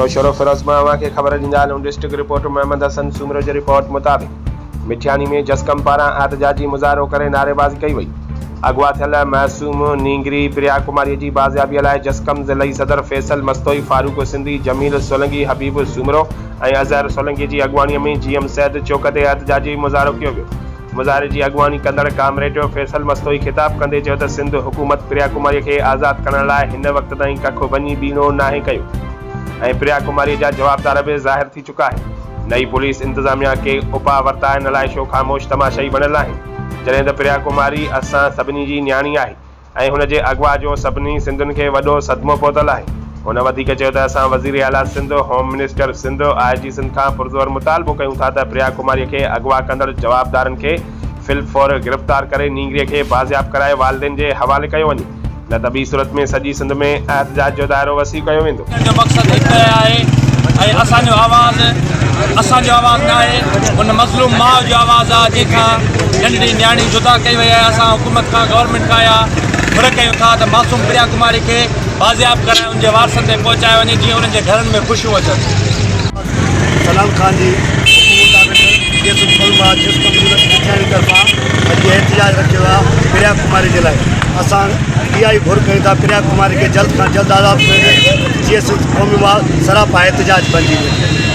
نوشهروفيروز مان اوهان کي خبر ڏيندا هلون ڊسٽرڪٽ رپورٽر محمد حسن سومرو جي رپورٽ مطابق مٺياڻي ۾ جسقم پاران احتجاجي مظاهرو ڪري نعريبازي ڪئي وئي. اغوا ٿيل معصوم نينگري پريا ڪماري جي بازيابي لاء جسقم ضلعي صدر فيصل مستوئي، فاروق سنڌي، جميل سولنگي، حبيب سومرو ۽ اظهر سولنگي جي اڳواڻي ۾ جي ايم سيد چوڪ تي احتجاجي مظاهرو ڪيو ويو. مظاهري جي اڳواڻي ڪندڙ ڪامريڊ فيصل مستوئي خطاب ڪندي چيو ته سنڌ حڪومت پريا ڪماري کي آزاد ڪرڻ لاء هن وقت تائين ڪک ڀڃي ٻيڻو ناهي ڪيو ۽ پريا ڪماري جا جوابدار به ظاهر ٿي چڪا آهن نه ئي پوليس انتظاميا ڪي اپاء ورتا آهن الائي ڇو خاموش تماشائي بڻيل آهن جڏهن ته پريا ڪماري اسان سڀني جي نياڻي آهي ۽ هن جي اغوا جو سڀني سنڌين کي وڏو صدمو پهتل آهي. هن وڌيڪ چيو ته اسان وزير اعليٰ Sindh, home minister Sindh, I G Sindh کان پرزور مطالبو ڪيون ٿا ته پريا ڪماري کي اغوا ڪندڙ جوابدارن کي في الفور گرفتار ڪري نينگري کي بازياب ڪرائي والدين جي حوالي ڪيو وڃي نه ته ٻي صورت ۾ سڄي سنڌ ۾ احتجاج جو دائرو وسيع ڪيو ويندو. ان جو مقصد هڪ آهي ۽ اسان جو آواز اسان جو آواز نه آهي ان مظلوم ماء جو آواز آهي جنهن کان ننڍڙي نياڻي جدا ڪئي وئي آهي اسان حڪومت کان گورنمينٽ کان اها گهر ڪيون ٿا ته معصوم پريا ڪماري کي بازياب ڪرائي ان جي وارثن تائين پهچايو وڃي جيئن انهن جي گهرن ۾ خوشيون اچن. سلام خان جي حڪم مطابق ڪيس قلم آ جس ڪم يونٽ مٺياڻي طرفان اڄ هي احتجاج رکيو ويو آ پريا ڪماري جي لاء اسان اها ئي گهر ڪيون ٿا پريا ڪماري کي جلد کان جلد آزاد ڪيو وڃي جيئن سنڌ قومي محاذ سراپا احتجاج بنجي وڃي.